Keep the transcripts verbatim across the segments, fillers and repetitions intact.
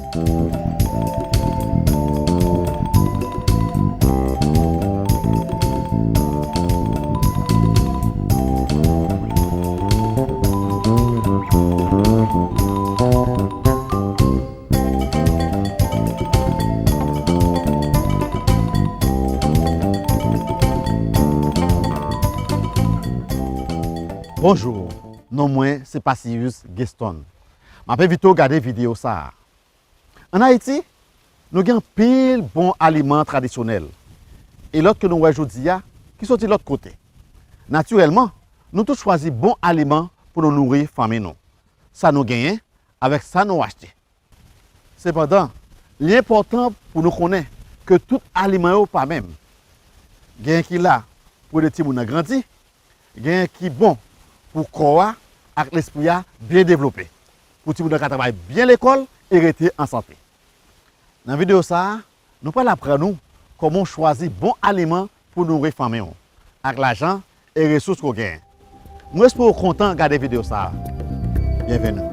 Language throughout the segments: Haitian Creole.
Bonjou, non mwen se Passilius Gueston. M ap envite w gade videyo sa a. Ann Ayiti, nou gen anpil bon aliman tradisyonèl e lòt ke nou wè jodi a ki soti lòt kote. Natirèlman, nou tout chwazi bon aliman pou nou nouri fanmi nou. Sa nou genyen avèk sa nou achte. Sepandan, li enpòtan pou nou konnen ke tout aliman yo pa menm. Genyen ki la pou ede timoun nan grandi, genyen ki bon pou kò a ak lespri a byen devlope, pou timoun nan ka travay byen lekòl e rete an sante. Nan videyo sa a, nou pral aprann ou kòman w chwazi bon aliman pou nouri fanmi w, ak lajan e resous ke w genyen. Mwen espere w kontan gade videyo sa a. Byenveni.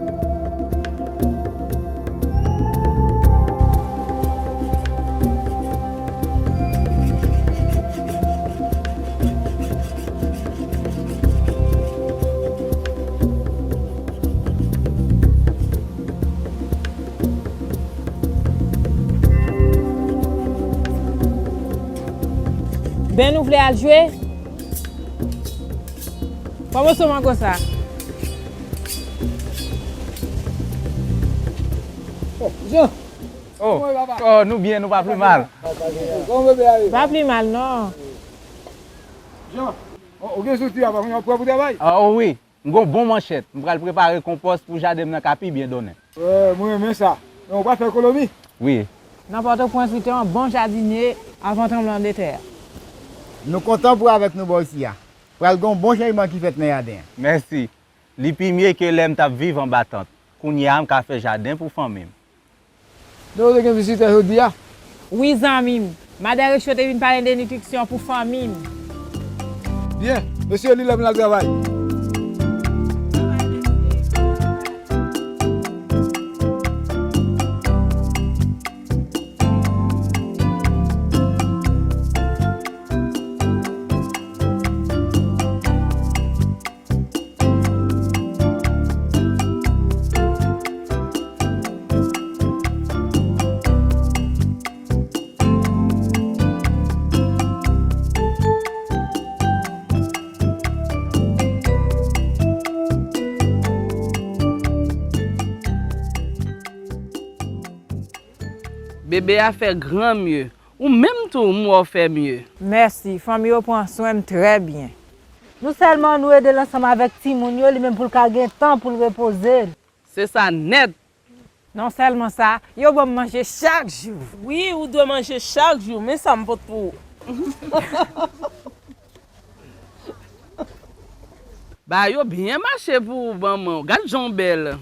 Ben, nou vle al jwe? Pran moso mango sa. Oh, Jean. Oh, kòman w ye, papa? Oh, nou byen, nou pa pli mal. Kòman bebe a ye? Pa pli mal, non. Jean, oh, ou gen zouti a, papa, w prè pou travay? Ah, oh, wi. M gon bon manchèt. M pral prepare konpòs pou jaden m nan ka pi byen donnen. Wi, mwen renmen sa. Men ou pral fè ekonomi? Wi. Nan Pòtoprens, ou te yon bon jadinye avan tranblemanntè a. Nou kontan pou w avèk nou bò isi a. Pral gon bon chanjman ki fèt nan jaden an. Mèsi. Li pi mye ke lè m t ap viv anba tant. Kounye a, m ka fè jaden pou fanmi m. Donk, ou te gen vizitè jodi a? Wi, zanmi m. Madan Recho te vin pale de nitriksyon pou fanmi m. Byen, mesye, li lè m al travay. Bebe a fè gran mye. Ou menm tou, m wè w fè mye. Mèsi, fanmi yo pran swen m trè byen. Nou sèlman nou ede l ansanm avèk timoun yo, li menm pou l ka gen tan pou l repoze l. Se sa nèt. Non sèlman sa, yo ban m manje chak jou. Wi, ou dwe manje chak jou, men sa m pot pou ou. Bagay yo byen mache pou ou, manman. Gad jan w bèl.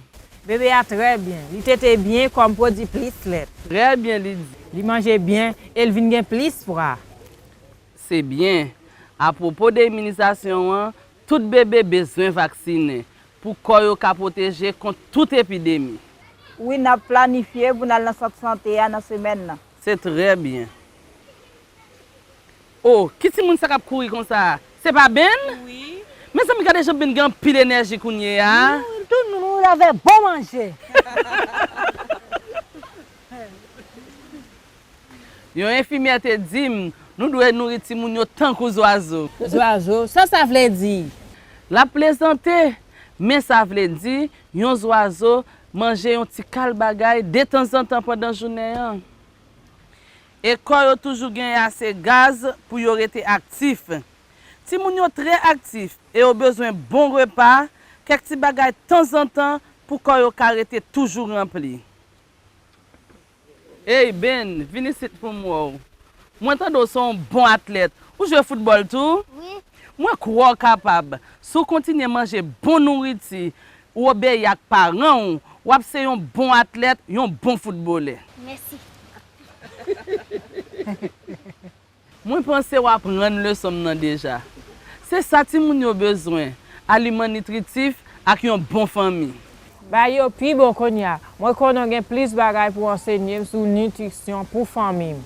Bebe a trè byen. Li tete byen, kò m pwodui plis lèt. Trè byen, li di. Li manje byen e l vin gen plis pwa. Se byen. Apwopo de iminizasyon an, tout bebe bezwen vaksinen pou kò yo ka pwoteje kont tout epidemi. Wi, n ap planifye pou n al nan sant sante a nan semèn nan. Se trè byen. O, ki timoun sa k ap kouri konsa a? Se pa Ben? Wi. Mezanmi, gade jan Ben gen anpil enèji kounye a. Wi, tou nou, nou lave bon manje. Yon enfimyè te di m, nou dwe nouri timoun yo tankou zwazo. Zwazo? Sa sa vle di? L ap plezante, men sa vle di, yon zwazo manje yon ti kal bagay detanzantan pandan jounen an. E kò yo toujou genyen ase gaz pou yo rete aktif. Timoun yo trè aktif e yo bezwen bon repa, kèk ti bagay tanzantan pou kò yo ka rete toujou ranpli. Ey, Ben, vin isit pou m wè w. Mwen tande w se yon bon atlèt. Ou jwe foutbòl tou? Wi. Mwen kwè w kapab. Si w kontinye manje bon nouriti, ou obeyi ak paran w, w ap se yon bon atlèt, yon bon foutbolè. Mèsi. Mwen panse w aprann leson m nan deja. Se sa timoun yo bezwen, aliman nitritif ak yon bon fanmi. Bagay yo pi bon kounye a. Mwen konnen w gen plis bagay pou w ansenye m sou nitrisyon pou fanmi m.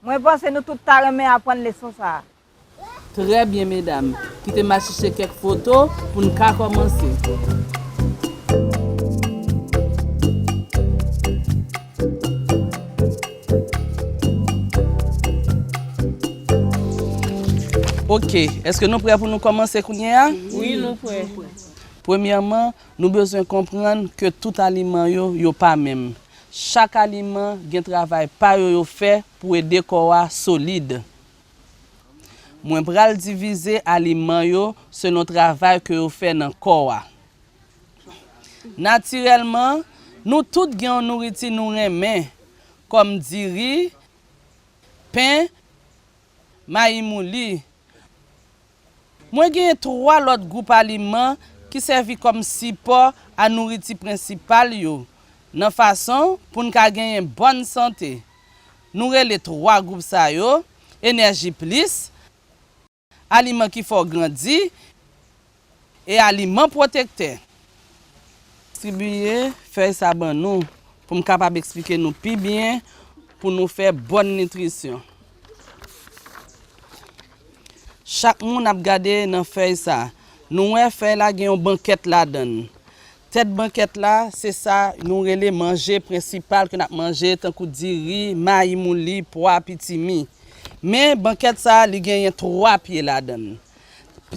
Mwen panse nou tout ta renmen aprann leson sa a. Trè byen, medam. Kite m al chèche kèk foto pou n ka kòmanse. Oke, èske nou prè pou nou kòmanse kounye a? Wi, nou prè. Premyèman, nou bezwen konprann ke tout aliman yo, yo pa menm. Chak aliman gen travay pa yo yo fè pou ede kò a solid. Mwen pral divize aliman yo selon travay ke yo fè nan kò a. Natirèlman, nou tout gen yon nouriti nou renmen, kòm diri, pen, mayi mouli. Mwen genyen twa lòt gwoup aliman ki sèvi kòm sipò a nouriti prensipal yo, nan fason pou n ka genyen bòn sante. Nou rele twa gwoup sa yo, enèji plis, aliman ki fè w grandi, e aliman pwotektè. Distribiye fèy sa ban nou pou m kapab eksplike nou pi byen pou nou fè bòn nitrisyon. Chak moun ap gade nan fèy sa. Nou wè fèy la gen yon bankèt ladan l. Tèt bankèt la, se sa nou rele manje prensipal ke n ap manje, tankou diri, mayi mouli, pwa, pitimi. Men bankèt sa, li genyen twa pye ladan l.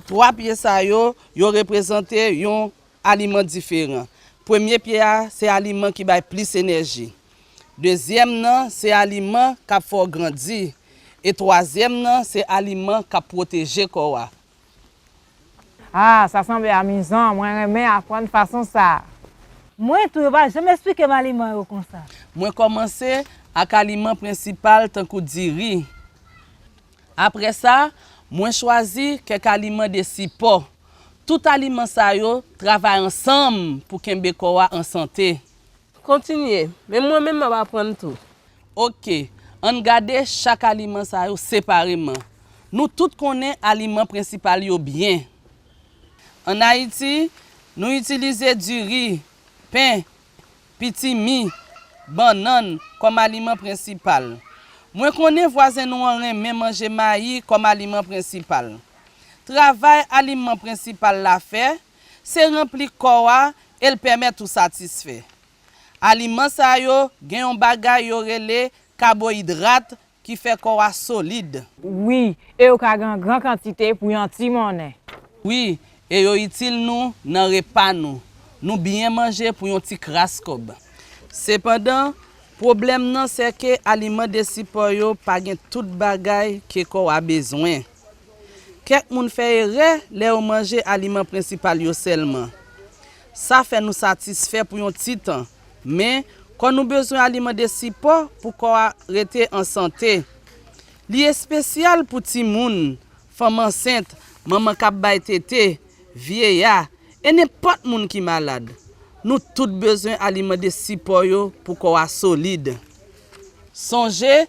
Twa pye sa yo, yo reprezante yon aliman diferan. Premye pye a, se aliman ki bay plis enèji. Dezyèm nan, se aliman k ap fè w grandi. E twazyèm nan, se aliman k ap pwoteje kò a. Ah, sa sanble amizan. Mwen renmen aprann fason sa. Mwen tou, yo pa janm esplike m aliman yo konsa. Mwen kòmanse ak aliman prensipal tankou diri. Apre sa, mwen chwazi kèk aliman de sipò. Tout aliman sa yo travay ansanm pou kenbe kò a an sante. Kontinye, men mwen menm m ap aprann tou. Oke, ann gade chak aliman sa yo separeman. Nou tout konnen aliman prensipal yo byen. Ann Ayiti, nou itilize diri, pen, pitimi, bannann kòm aliman prensipal. Mwen konnen vwazen nou an renmen manje mayi kòm aliman prensipal. Travay aliman prensipal la fè, se ranpli kò a e l pèmèt ou satisfè. Aliman sa yo gen yon bagay yo rele kaboyidrat ki fè kò a solid. Wi, e yo ka gen an gran kantite pou yon ti monnen. Wi, e yo itil nou nan repa nou. Nou byen manje pou yon ti kras kòb. Sepandan, pwoblèm nan se ke aliman de sipò yo pa gen tout bagay ke kò a bezwen. Kèk moun fè erè lè yo manje aliman prensipal yo sèlman. Sa fè nou satisfè pou yon ti tan, men kò nou bezwen aliman de sipò pou kò a rete an sante. Li espesyal pou timoun, fanm ansent, manman k ap bay tete, vyeya, e nenpòt moun ki malad. Nou tout bezwen aliman de sipò yo pou kò a solid. Sonje,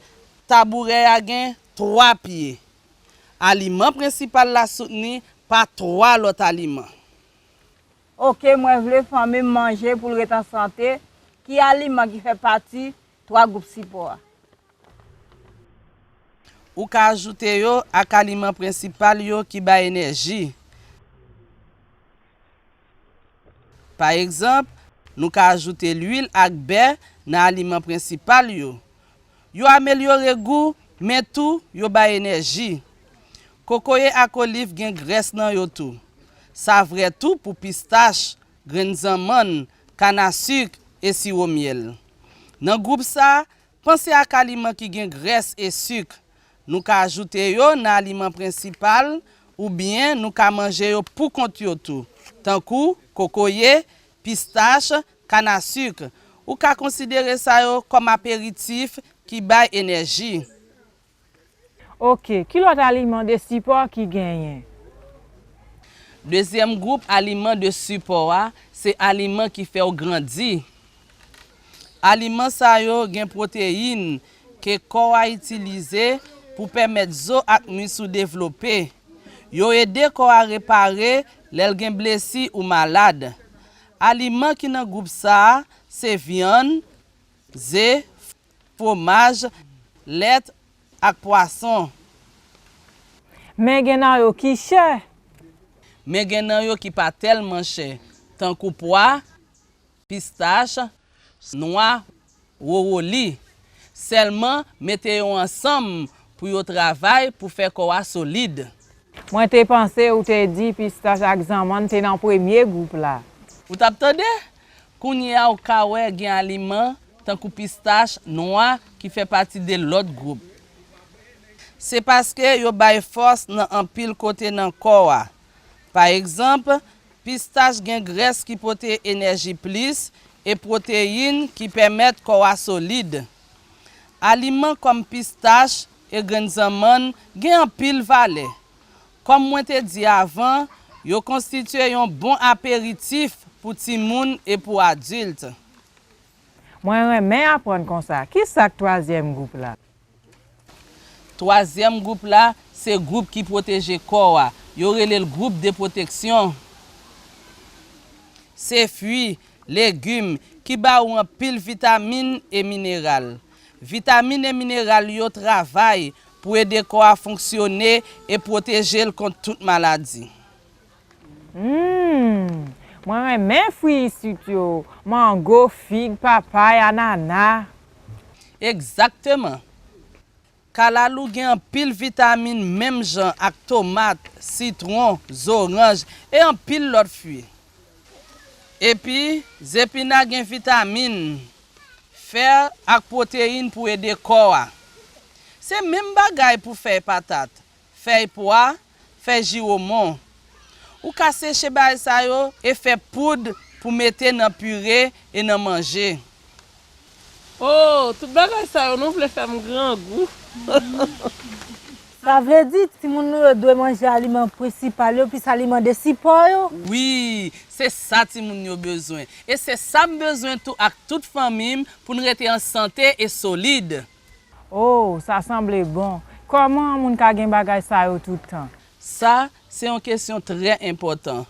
tabourè a gen twa pye. Aliman prensipal la soutni pa twa lòt aliman. Oke, mwen vle fanmi m manje pou l ret an sante. Ki aliman ki fè pati twa gwoup sipò a? Ou ka ajoute yo ak aliman prensipal yo ki bay enèji. Pa egzanp, nou ka ajoute lwil ak bè nan aliman prensipal yo. Yo amelyore gou, men tou yo bay enèji. Kokoye ak oliv gen grès nan yo tou. Sa vrè tou pou pistach, grenn zanmann, kannasik e siwo myèl. Nan gwoup sa, panse ak aliman ki gen grès e sik. Nou ka ajoute yo nan aliman prensipal oubyen nou ka manje yo poukont yo tou, tankou kokoye, pistach, kannasik. Ou ka konsidere sa yo kòm aperitif ki bay enèji. Oke, ki lòt aliman de sipò ki genyen? Dezyèm gwoup aliman de sipò a, se aliman ki fè w grandi. Aliman sa yo gen pwoteyin ke kò a itilize pou pèmèt zo ak mis ou devlope. Yo ede kò a repare lè l gen blesi ou malad. Aliman ki nan gwoup sa a se vyann, ze, fwomaj, lèt ak pwason. Men gen nan yo ki chè. Men gen nan yo ki pa tèlman chè, tankou pwa, pistach, nwa, wowoli. Sèlman mete yo ansanm pou yo travay pou fè kò a solid. Mwen te panse ou te di pistach ak zanmann te nan premye gwoup la. Ou t ap tande? Kounye a w ka wè gen aliman tankou pistach nwa ki fè pati de lòt gwoup. Se paske yo bay fòs nan anpil kote nan kò a. Pa egzanp, pistach gen grès ki pote enèji plis e pwoteyin ki pèmèt kò a solid. Aliman kòm pistach e grenn zanmann gen anpil valè. Kòm mwen te di avan, yo konstitye yon bon aperitif pou timoun e pou adilt. Mwen renmen aprann konsa. Ki sa k twazyèm gwoup la? Twazyèm gwoup la, se gwoup ki pwoteje kò a. Yo rele l gwoup de pwoteksyon. Se fwi, legim, ki ba ou anpil vitamin e mineral. Vitamin e mineral yo travay pou ede kò a fonksyone e pwoteje l kont tout maladi. Hmm, mwen renmen fwi isit yo, mango, fig, papay, anana. Egzakteman. Kalalou gen anpil vitamin menm jan ak tomat, sitwon, zoranj e anpil lòt fwi. Epi, zepina gen vitamin, fè ak pwoteyin pou ede kò a. Se menm bagay pou fèy patat, fèy pwa, fèy jiwomon. Ou ka seche bagay sa yo e fè poud pou mete nan pire e nan manje. Oh, tout bagay sa yo nou vle fè m grangou. Sa vle di, timoun nou yo dwe manje aliman prensipal yo, plis aliman de sipò yo? Wi, se sa timoun yo bezwen. E se sa m bezwen tou ak tout fanmi m pou n rete an sante e solid. Oh, sa sanble bon. Kòman yon moun ka gen bagay sa yo tout tan? Sa se yon kesyon trè enpòtan.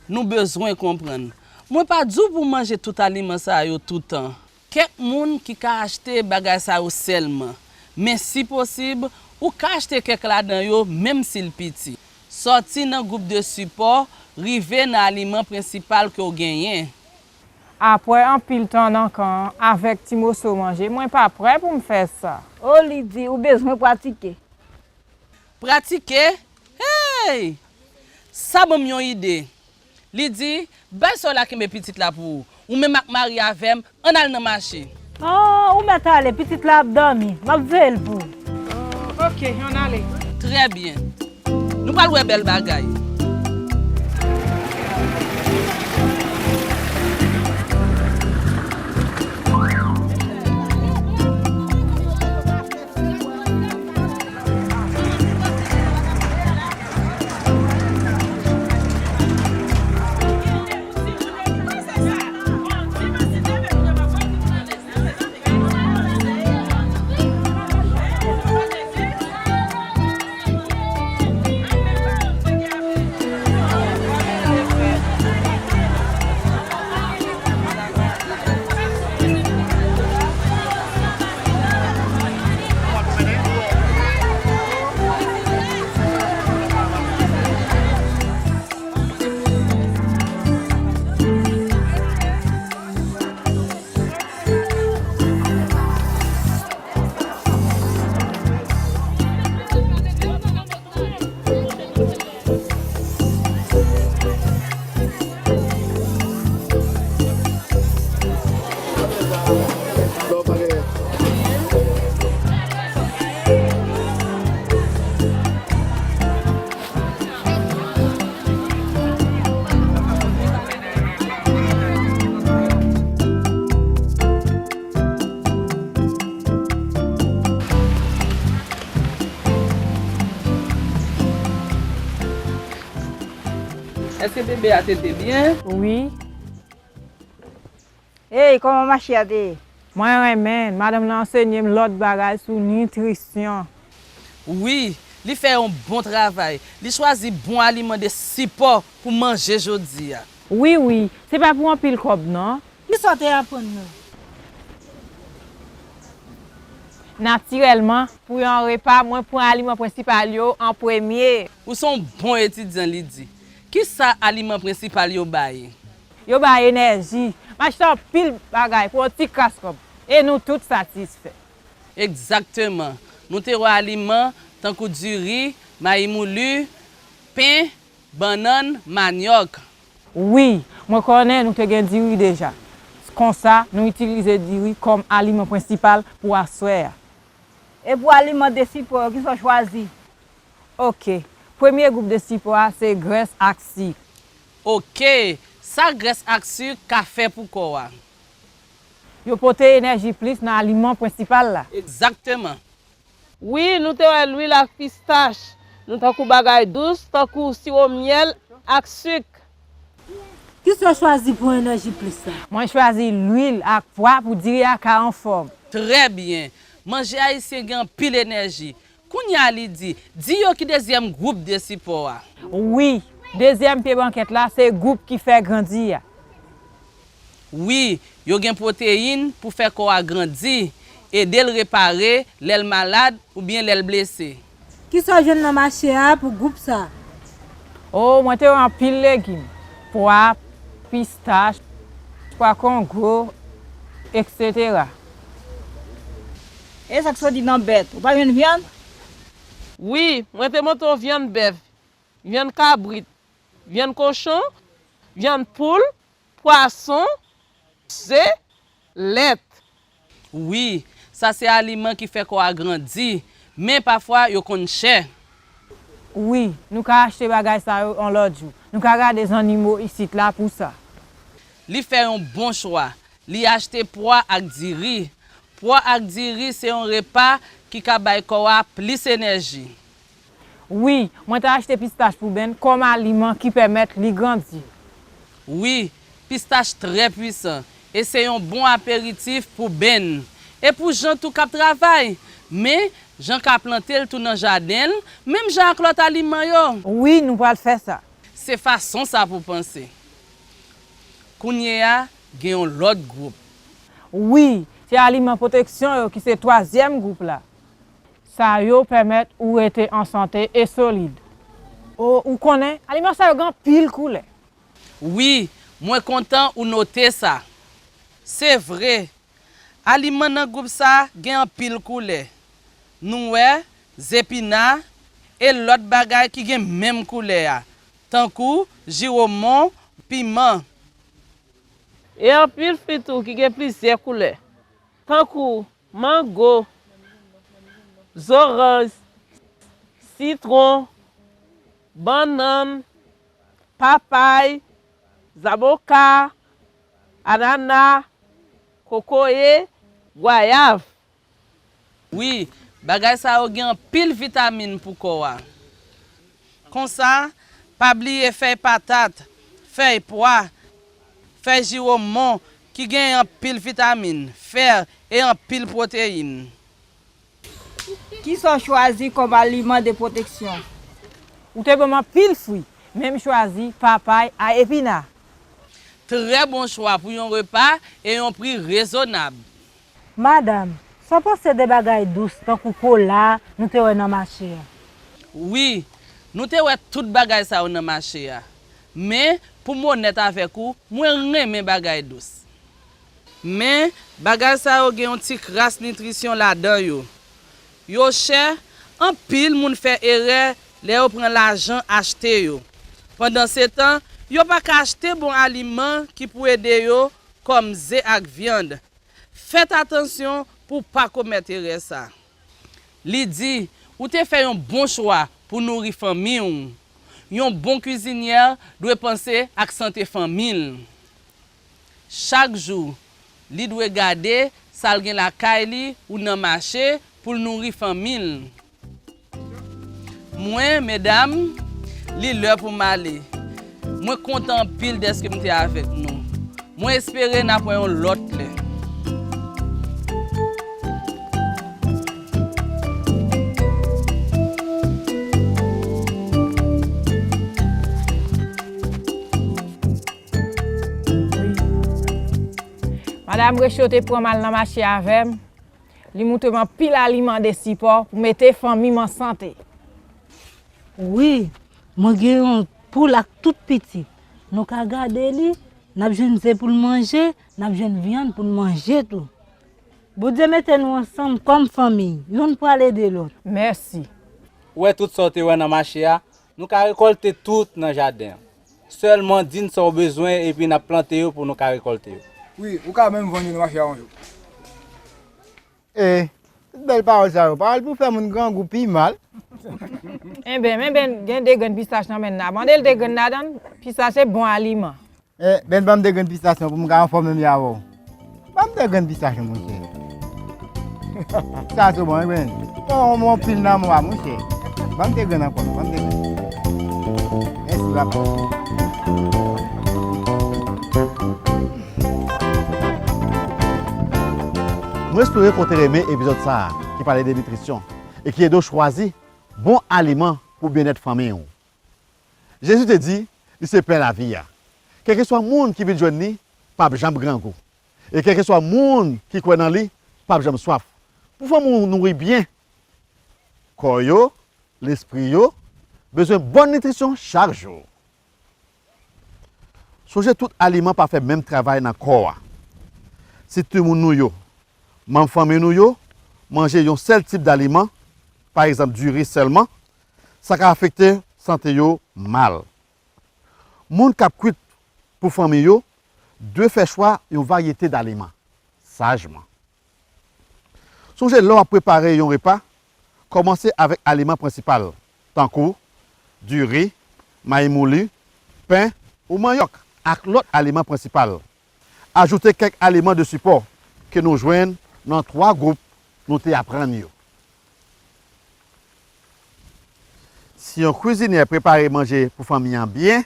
Nou bezwen konprann. Mwen pa di w pou w manje tout aliman sa yo tout tan. Kèk moun ki ka achte bagay sa yo sèlman. Men si posib, ou ka achte kèk ladan yo menm si l piti. Sòti nan gwoup de sipò, rive nan aliman prensipal ke w genyen. Apre anpil tan nan kan an, avèk ti moso manje, mwen pa prè pou m fè sa. O Lidi, ou bezwen pratike. Pratike? Hey! Sa ban m yon ide. Lidi, bay sè w la kenbe pitit la pou ou. Ou menm ak mari avè m, ann al nan mache. Oh, ou mèt ale, pitit la ap dòmi. M ap veye l pou ou. Oh, oke, ann ale. Trè byen. Nou pral wè bèl bagay. Èske bebe a tete byen? Wi. Ey, kòman mache a te ye? Mwen renmen l. Madanm nan ansenye m lòt bagay sou nitrisyon. Wi, li fè yon bon travay. Li chwazi bon aliman de sipò pou manje jodi a. Wi, wi, se pa pou anpil kòb, non. Kisa w te aprann nou? Natirèlman, pou yon repa, mwen pran aliman prensipal yo an premye. Ou se yon bon etidyan, Lydie. Kisa aliman prensipal yo bay? Yo bay enèji. M achte anpil bagay pou yon ti kras kòb. E nou tout satisfè. Egzakteman. Nou te wè aliman tankou diri, mayi mouli, pen, bannann, manyòk. Wi, mwen konnen nou te gen diri deja. Konsa, nou itilize diri kòm aliman prensipal pou aswè a. E pou aliman de sipò yo, kisa w chwazi? Oke. Premye gwoup de sipò a se grès ak sik. Oke. Sa grès ak sik ka fè pou kò a? Yo pote enèji plis nan aliman prensipal la. Egzakteman. Wi, nou te wè lwil ak pistach. Nou tankou bagay dous, tankou siwo myèl ak sik. Kisa w chwazi pou enèji plis la? Mwen chwazi lwil ak pwa pou diri a ka anfòm. Trè byen. Manje ayisyen gen anpil enèji. Kounye a, Lydie, di yo ki dezyèm gwoup de sipò a. Wi, dezyèm pye bankèt la se gwoup ki fè grandi a. Wi, yo gen pwoteyin pou fè kò a grandi, ede l repare lè l malad oubyen lè l blese. Kisa w jwenn nan mache a pou gwoup sa? O, mwen te wè anpil legim, pwa, pistach, pwa kongo, etsetera. E sa k soti nan bèt, ou pa jwenn vyann? Wi, mwen te monte yon vyann bèf, vyann kabrit, vyann kochon, vyann poul, pwason, ze, lèt. Wi, sa se aliman ki fè kò a grandi, men pafwa yo konn chè. Wi, nou ka achte bagay sa yo yon lòt jou. Nou ka gade zannimo isit la pou sa. Li fè yon bon chwa. Li achte pwa ak diri. Pwa ak diri se yon repa ki ka bay kò a plis enèji. Wi, mwen ta achte pistach pou Ben kòm aliman ki pèmèt li grandi. Wi, pistach trè pwisan e se yon bon aperitif pou Ben. E pou Jan tou k ap travay. Men, Jan ka plante l tou nan jaden l, menm jan ak lòt aliman yo. Wi, nou pral fè sa. Se fason sa pou panse. Kounye a, gen yon lòt gwoup. Wi, se aliman pwoteksyon yo ki se twazyèm gwoup la. Sa yo pèmèt ou rete an sante e solid. O, ou konnen, aliman sa yo gen anpil koulè. Wi, mwen kontan ou note sa. Se vre, aliman nan gwoup sa gen anpil koulè. Nou wè, zepina e lòt bagay ki gen menm koulè a, tankou jiwomon, piman. E anpil fwi tou ki gen plizyè koulè, tankou mango, zoranj, sitwon, bannann, papay, zaboka, anana, kokoye, gwayav. Wi, bagay sa yo gen anpil vitamin pou kò a. Konsa, pa bliye fèy patat, fèy pwa, fèy jiwomon ki gen anpil vitamin, fè e anpil pwoteyin. Kisa w chwazi kòm aliman de pwoteksyon? Ou te ban m anpil fwi, men m chwazi papay a epina. Trè bon chwa pou yon repa e yon pri rezonab. Madanm, sa w panse de bagay dous tankou kola nou te wè nan mache a? Wi, nou te wè tout bagay sa yo nan mache a. Men, pou m onèt avèk ou, mwen renmen bagay dous. Men, bagay sa yo gen yon ti kras nitrisyon ladan yo. Yo chè, anpil moun fè erè lè yo pran lajan achte yo. Pandansetan, yo pa ka achte bon aliman ki pou ede yo, kòm ze ak vyann. Fèt atansyon pou w pa komèt erè sa. Li di, ou te fè yon bon chwa pou nouri fanmi w. Yon bon kwizinyè dwe panse ak sante fanmi l. Chak jou, li dwe gade sa l gen lakay li ou nan mache pou l nouri fanmi l. Mwen, medam, li lè pou m ale. Mwen kontan anpil dèske m te avèk nou. Mwen espere n ap wè yon lòt lè. Madanm Recho te pran m al nan mache avè m. Li montre m anpil aliman de sipò pou mete fanmi m an sante. Wi, mwen gen yon poul ak tout pitit. Nou ka gade li, n ap jwenn ze pou l manje, n ap jwenn vyann pou l manje tou. Bondye mete nou ansanm kòm fanmi, youn pral ede lòt. Mèsi. Ou wè tout sa w te wè nan mache a, nou ka rekòlte tout nan jaden an. Sèlman di n sa w bezwen epi n ap plante yo pou nou ka rekòlte yo. Wi, ou ka menm vann yo nan mache a yon jou. E, tout bèl pawòl sa yo, pawòl pou fè moun grangou pi mal. Enben, men Ben gen de grenn pistach nan men n la. Mande l de grenn ladan l, pistach se bon aliman. E, Ben, ban m de grenn pistach pou m ka anfòme m avè w. Ban m de grenn pistach, monchè. Sa se bon, wi, Ben. Bon, bon, pil nan mwa, monchè. Ban m de grenn ankò, ban m de grenn. Mèsi, papa. Nou espere ke w te renmen epizòd sa a ki pale de nitrisyon e ki ede w chwazi bon aliman pou byennèt fanmi w. Jezi te di, li se pen lavi a. Kèlkeswa moun ki vin jwenn li, p ap janm grangou. E kèlkeswa moun ki kwè nan li, p ap janm swaf. Pou fanmi w nouri byen, kò yo, lespri yo, bezwen bòn nitrisyon chak jou. Sonje tout aliman pa fè menm travay nan kò a. Si timoun nou yo, manm fanmi nou yo, manje yon sèl tip daliman, pa egzanp diri sèlman, sa ka afekte sante yo mal. Moun k ap kwit pou fanmi yo dwe fè chwa yon varyete daliman, sajman. Sonje lè w ap prepare yon repa, kòmanse avèk aliman prensipal, tankou diri, mayi mouli, pen ou manyòk, ak lòt aliman prensipal. Ajoute kèk aliman de sipò ke nou jwenn nan twa gwoup nou te aprann yo. Si yon kwizinè prepare manje pou fanmi an byen,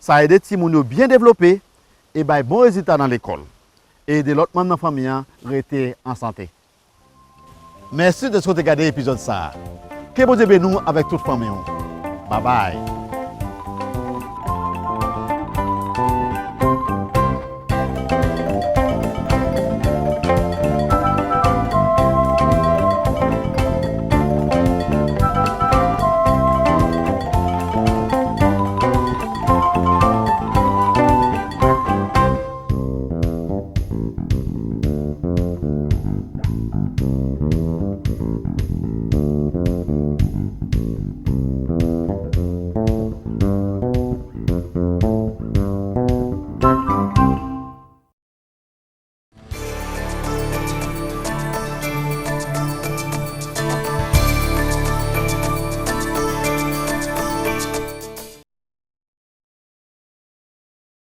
sa ede timoun yo byen devlope e bay bon rezilta nan lekòl, e ede lòt manm nan fanmi an rete an sante. Mèsi dèske w te gade epizòd sa a. Ke Bondye beni w avèk tout fanmi w. Babay.